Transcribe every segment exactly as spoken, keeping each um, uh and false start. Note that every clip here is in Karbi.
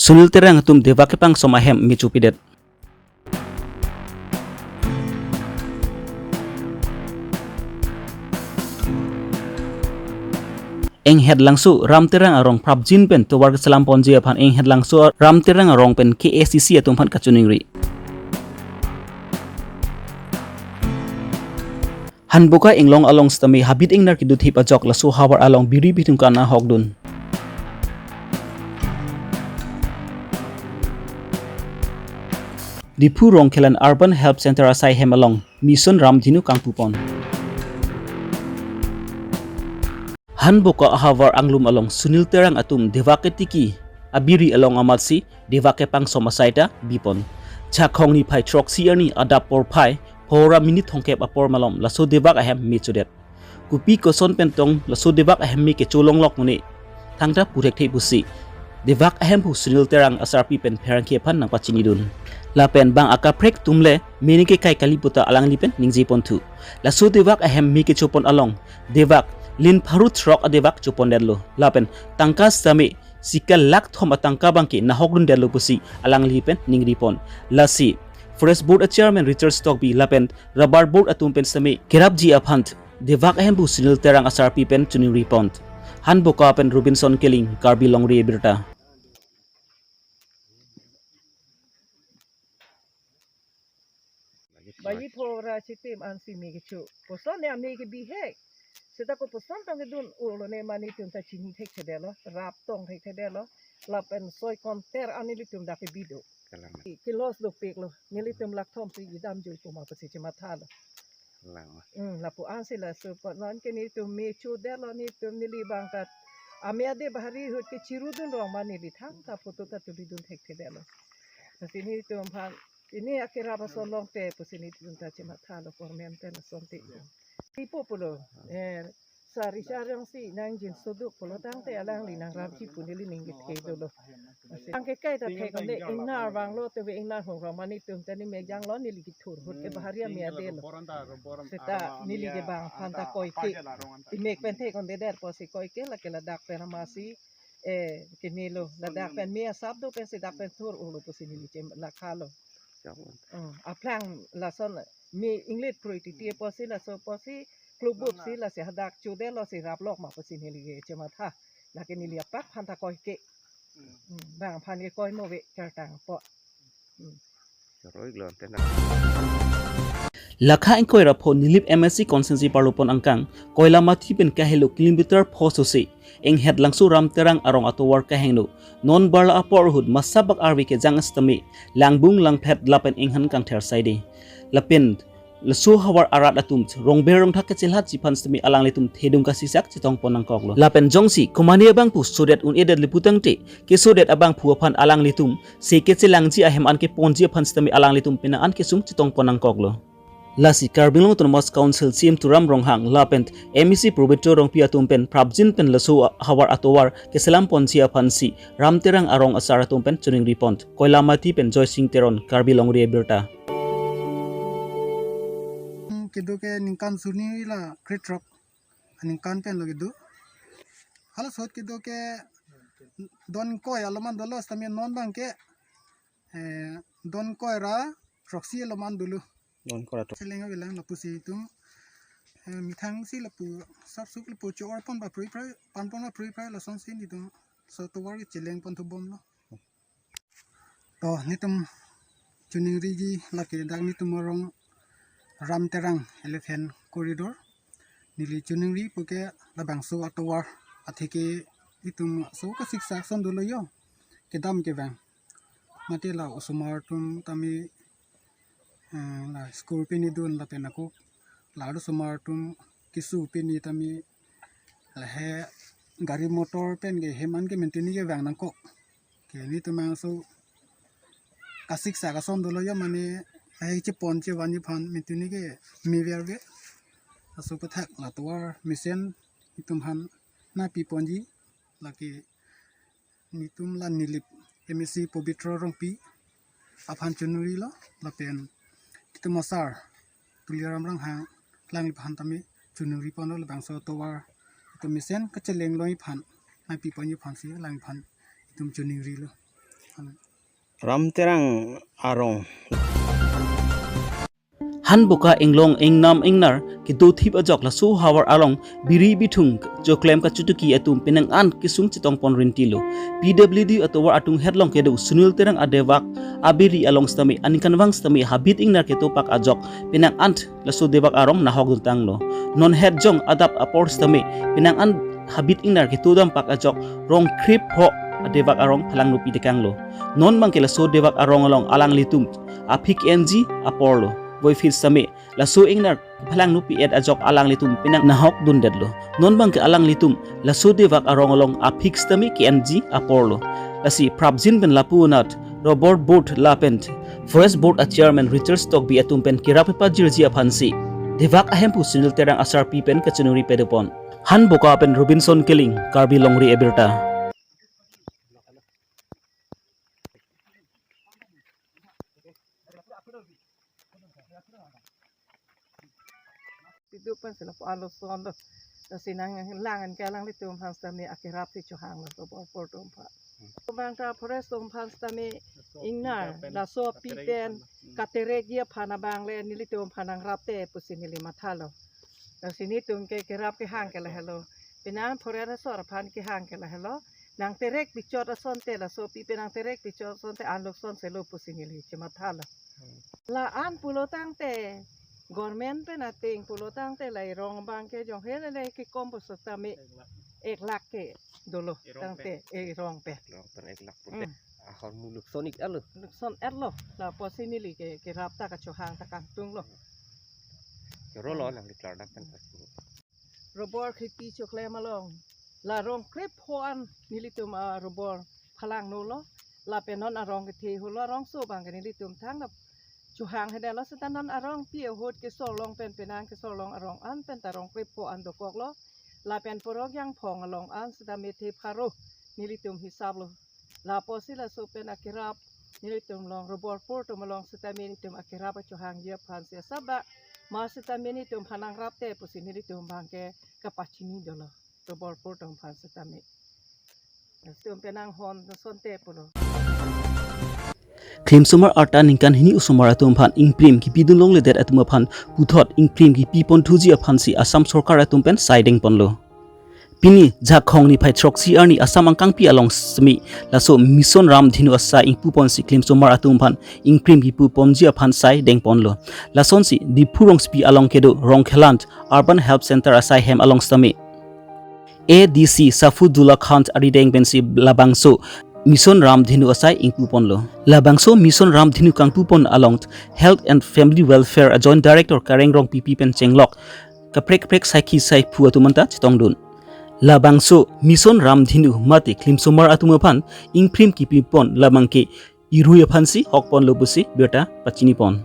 Sunil Terang atum Devak kepangsom ahem me chopidet. Inghet Langso Ram Terang arong prapjin pen tovar keselam ponji aphan Inghet Langso Ram Terang arong pen K A C C atum aphan kachiningri. Hanboka Inglong along sitame habit ingnar kedothip ajok laso havar along biri bithung kana hokdun. Diphu Rongkhelen Urban Health Center asai hem along Mission Ramdhenu kangpupon. Hanboka ahavar anglum along Sunil Terang atum Devak ketiki abiri along amatsi Devak kepangsom asai ta bipon. Chakhong niphai throksi arni adap porphai phongo ra minit thomkep apor malom laso Devak ahem me chodet. Kopi koson pen tong laso Devak ahem me kecho longlok muni thangta pu thekthe pusi Devak ahemphu Sunil Terang asarpi pen pherangke aphan nangpachinidun. Lapen bang akaprek atum le me ningke kai kali puta alangli pen ningjeponthu. Laso Devak ahem me kechopon along Devak lin pharo throk a-Devak chopondetlo. Lapen tangka sitame sika lakh thom atangka abangke nahokdundetlo pusi alangli pen ningripon. Lasi Forest Board a-Chairman Richard Tokbi lapen Rubber Board atum pen sitame kerapji aphan Devak ahemphu Sunil Terang asarpi pen chiningripon. Hanboka pen Robinson Killing, Karbi Longri Abirta. Baji phongo ra chitim ansi me kecho. Koson ya me kebihek. Seta kopuson tong kedun ulo ne mane atum ta chini thekthedetlo. Rap tong thekthedetlo. Lapen soi konter ani nelitum dak kebi do. Kalang. Ke-loss dopiklo. Nelitum lakh thom si idam jui puma pusi chemathalo. Lang. Hmm, lapu ansi laso apot non ke nelitum me chodetlo nelitum neli bang kat. Ame ade bahari ahut kechirudun rong ma neli thangta photo ta tulidun thekthedetlo. Lasi nelitum aphan pini akerap ason longte pusi nelitum ta chemathalo government pen asonte. Ipo pulo, eh, sari sarang si nangjinso do pulo tangte alangli nangrapji pu neli ning kethe dolo. Lasi angke kaita thek konde ingnar vanglo te ve ingnar hong rong ma nelitum ta ne mejanglo neli kethur ahut ke bahari ame adelo. Seta neli ke bang aphan ta koike. Imek pen thek konde der pusi koike lake ladak pen amatsi, eh, kemelo ladak pen me asap do pensi dak pen thur ulo pusi neli chem lakhalo. Hmm, aphrang lason me inglet kroi titi apotsi laso apotsi klubuk si lasi hadak chodetlo si raplok ma pusi neli ke chematha. Lake neli apak aphan ta koike. Hmm, bang aphan ke koi mo ve kartang po. Hmm. Roi glon tena. Lakha ingkoi ra pho Nilip M A C constituency parlopon angkang Koilamati pen kahelo kilometer pho sosi Inghet Langso Ram Terang arong atovar kahengno non barla apor ahut masabak arve kejang sitame langbung langphet lapen inghan kangther saide. Lapen laso havar arat atum rongber rongthak kechelhatji aphan sitame alanglitum thedung kasiksak chetongpon nangkoklo. Lapen jongsi komane abangphu sodet un-edetlo putangte kesodet abangphu aphan alanglitum se kechelangji ahem an keponji aphan sitame alanglitum penang an kesung chetongpon nangkoklo. Lasi Karbi Anglong Autonomous Council C E M Tuliram Ronghang lapen M A C Pabitra Rongpi atum pen prapjin pen laso havar atovar keselam ponji aphansi Ram Terang arong asar atum pen chiningripon. Koilamati pen Joysing Teron, Karbi Longri Abirta. Hmm, kedo ke ningkan suni la krethrok aningkan pen lo kedo. Halaso ahut kedo ke don ingkoi aloman dolo sitame non bang ke, eh, don ingkoi ra throksi aloman dolo. Don ingkoi ra throksi. Cheleng avelang lapusi itum, eh, methang si lapu sapsuk lapu cho-orpon ba prui prai, panpon ba prui prai lasonsi nelitum so tovar kechelengpon thubomlo. To nelitum chiningriji lake dak nelitum arong Ram Terang Elephant Corridor. Neli chiningri puke labangso atovar atheke itum so kasiksak ason dolo yo. Kedam kevang. Mate la osomar atum tame, eh, la school pini dun lapen ako la osomar atum keso pini tame lahei gari motor pen ke hem an ke menteni kevang nangkok. Ke nelitum bangso kasiksak ason dolo yo mane lahei chepon chevanji aphan menteni ke mever ke. Laso aputhak la tovar mesen itum aphan nangpiponji lake nelitum la Nilip M A C Pabitra Rongpi aphan chiningrilo lapen itum asar Tuliram Ronghang alangliphan tame chiningriponlo labangso tovar itum mesen kacheleng longji aphan nangpiponji aphansi alangliphan itum chiningrilo. Ram Terang arong. Han Boka inglong ingnam ingnar kedo thip ajok laso havar along biri bithung choklem kachutuki atum penang an kesung chetongpon rintilo. P W D atovar atum hetlong kedo Sunil Terang adevak abiri along sitame aningkanvang sitame habit ingnar ketopak ajok penang an laso devak arong nahok duntanglo. Non het jong adap apor sitame penang an habit ingnar ketodampak ajok rong krip ho adevak arong phalangno pitekanglo. Non bangke laso devak arong along alanglitum aphi ke-enji aporlo. Voiphit sitame laso ingnar phalangno pi-et ajok alanglitum penang nahok dundetlo. Non bangke alanglitum laso devak arong along aphi sitame ke-enji aporlo. Lasi prapjin pen lapu anat Rubber Board lapen Forest Board a Chairman Richard Tokbi atum pen kerap pajirji aphansi devak ahemphu Sunil Terang asarpi pen kachiningri padopon. Han Boka pen Robinson Killing, Karbi Longri Abirta. Pidu pen sila po alo son lo. Lasi nanglang an ke alanglitum aphan sitame akerap si chohanglo, Rubber Board atum aphan. Bang ta forest atum aphan sitame ingnar, laso aphi pen katerek ji aphan abang le nelitum aphan nangrapte pusi neli mathalo. Lasi netum ke kerap kehang ke lahelo. Penang forest asor aphan kehang ke lahelo. Nangterek pichot asonte, laso aphi pen nangterek pichot asonte anlok son selo pusi neli chemathalo. La-an pulo tangte, government pen ating pulo tangte la erong abang ke jong hele le kekom pusi tame ek lakh ke dolo. Erong tangte pen. Erong pen. Erong pen ek lakh pute. Hmm. Ahormu nukson ik alo. Nukson et lo. Lapusi neli ke kerap ta kachohang ta kangtunglo. Kero lo nangli klardak pen pasi. Rubber kheti choklem along la rong krip ho an nelitum a rubber phalangnolo. Lapen non arong kethe holo, arongso abang ke nelitum thang nap chohang hedetlo seta non arong pi ahut kesorlong pen penang kesorlong arong an pen ta rong krip ho an dokoklo. Lapen Porok Jangphong along an seta methe pharo nelitum hisaplo. Lapusi laso pen akerap nelitum along Rubber Board atum along sitame nelitum akerap achohangji aphansi asap ba ma sitame nelitum aphan nangrapte pusi nelitum abang ke kapachini dolo, Rubber Board atum aphan sitame. Nelitum penang hon asonte pulo. Klimsomar arta ningkan hini osomar atum aphan ingprim kipidun longledet atum aphan puthot ingprim kipiponthuji aphansi Assam Sorkar atum pen sai dengponlo. Pini Jhakhong niphai throksi arni Assam angkangpi along sitame laso Mission Ramdhenu asai ingpuponsi klimsomar atum aphan ingprim kipuponji aphan sai dengponlo. Lasonsi Diphu rongsopi along kedo Rongkhelan Urban Health Center asai hem along sitame A D C Safudullah Khan arideng pensi labangso Mission Ramdhenu asai ingpuponlo. Labangso Mission Ramdhenu kangpupon along Health and Family Welfare a Joint Director Kareng Rongpipi pen chenglok kaprek kaprek saikhi saiphu atum anta chetongdun. Labangso Mission Ramdhenu mate klimsomar atum aphan ingprim kipipon labang ke irui aphansi hokponlo pusi birta pachinipon.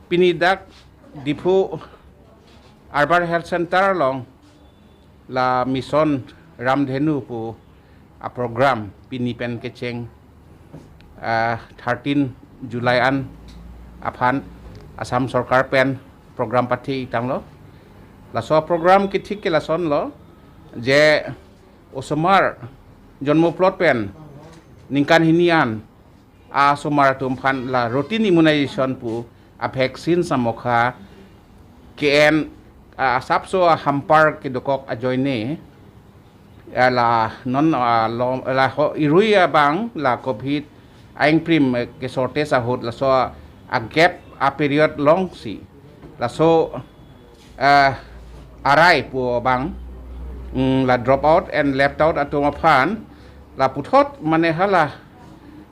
Pini dak Diphu Urban Health Center along la Mission Ramdhenu pu a program pini pen kecheng, ah, thirteen July an aphan Assam Sorkar pen program pathi tanglo. Laso program kethik ke lasonlo je osomar jonmo plot pen ningkan hini an asomar atum aphan la routine immunization pu a vaccine samokha ke-en, ah, asapso ahampar kedokok ajoine, ah, la non, ah, lo, la ho, irui abang la covid a ingprim, eh, ke shortage ahut laso a gap a period longsi laso, eh, arai pu abang, mm, la drop out and left out atum aphan la puthot mane hala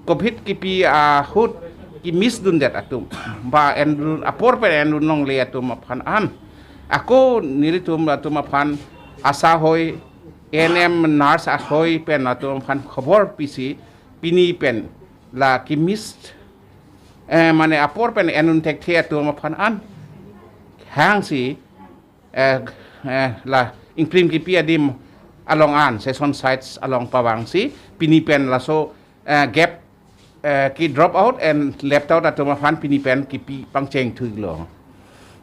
covid kipi ahut kemiss dundet atum ba endun apor pen endun longle atum aphan an ako nelitum atum aphan ASHA hoi, A N M nurse ahoi pen atum aphan khobor pisi pini pen la kemiss, eh, mane apor pen endun thekthe atum aphan an hangsi, eh, eh, la ingprim kipi adim along an session sites along pavangsi pini pen laso, eh, gap eh, ke drop out and left out atum aphan pini pen kipi pangcheng thuilo.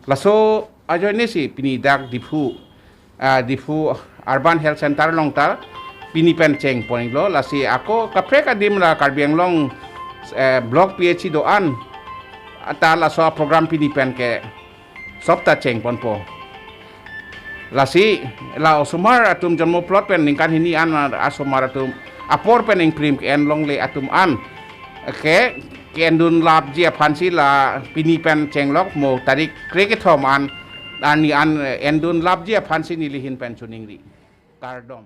Laso ajoine si pini dak Diphu, ah, Diphu Urban Health Center along ta pini pen chengponlo. Lasi ako kaprek adim la Karbi Anglong, eh, Block P H C do-an ta laso program pini pen ke sop ta chengponpo. Lasi la osomar atum jonmo plot pen ningkan hini an asomar atum apor pen ingprim ke-en longle atum an ke ke-endun lapji aphansi la pini pen chenglok mo tarik krekethom an arni an, eh, endun lapji aphansi nelihin pen choningri. Kardom.